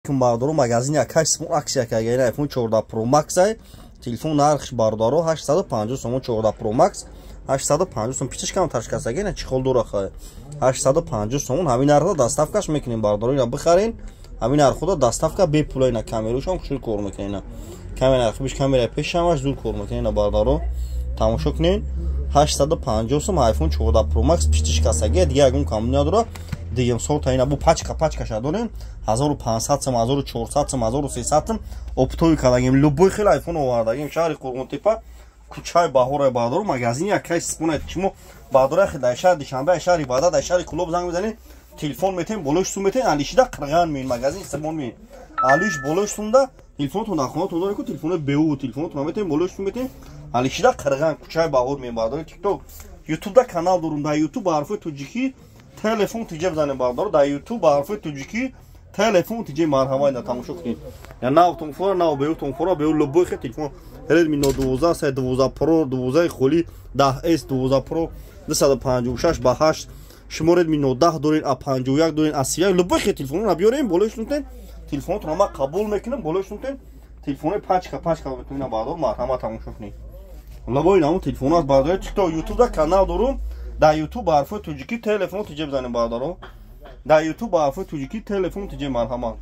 Бародаро, магазини акай Симон аксия кагина iPhone 14 Pro Max ай. Телефон нархш, бародаро, 850 сомон. 14 Pro Max 850 сом. Пичаш кам ташкастаги, ина чехол дора хай. 850 сомон, ҳамин нархда доставкаш мекунем, бародаро. Ина бихарен, ҳамин нархуда доставка бепула. Ина камерушам хушил кор мекунем, ина камера хубиш, камера пешамаш зур кор мекунем. Ина, бародаро, тамошо кунен, 850 сом iPhone 14 Pro Max, пиштиш касаги, дига ягон камбуд надора. Дигем сорта ина бу пачка, пачкаша дорем 1500 сом, 1400 сом, 1300 сом. Оптовый кардагим, любой хел iPhone овардагим. Шаҳри Қурғонтепа, кӯчаи Баҳора, бародаро, магазини акай Сипона. Шумо, бародаро, дар шаҳри Душанбе, шаҳри Ваҳдат, дар шаҳри Кӯлоб занг мезанед, телефон метем, болои сум метем, алишида қирған меин, магазини Симон меин. Алиш болои сумда телефонотон дар хонатон доред ку, телефони беу телефонотон метем, болои сум метем, алишида қирған, кӯчаи Баҳор меин, бародаро. Тикток, Ютубда канал дорум. Дар Ютуб ба ҳарфои тоҷикӣ телефон тиҷа бизанем, бародаро. Дар Ютуб ба ҳарфои тоҷикӣ телефон тиҷа, марҳамат. Ина тамошо кунед, я нав тонфора, нав беу тонфора, беу любой хел телефон: Redmi Note 12, 12 Pro, 12 холи, 10S, 12 Pro, 256 ба 8. Шумо Redmi Note 10 доред, A51 доред, A31, любой хел телефонро биёрем, болои шунтен телефонотонро ма қабул мекунам, болои шунтен телефони пачка пачка метавонам, бародаро. Марҳамат, тамошо кунед, любой намун телефон аст, бародаро. TikTok, YouTube-да канал дорум. Дар YouTube ба ҳарфои тоҷикӣ телефон тиҷа бизанем, бародаро. Дар YouTube ба ҳарфои тоҷикӣ телефон тиҷа, марҳамат.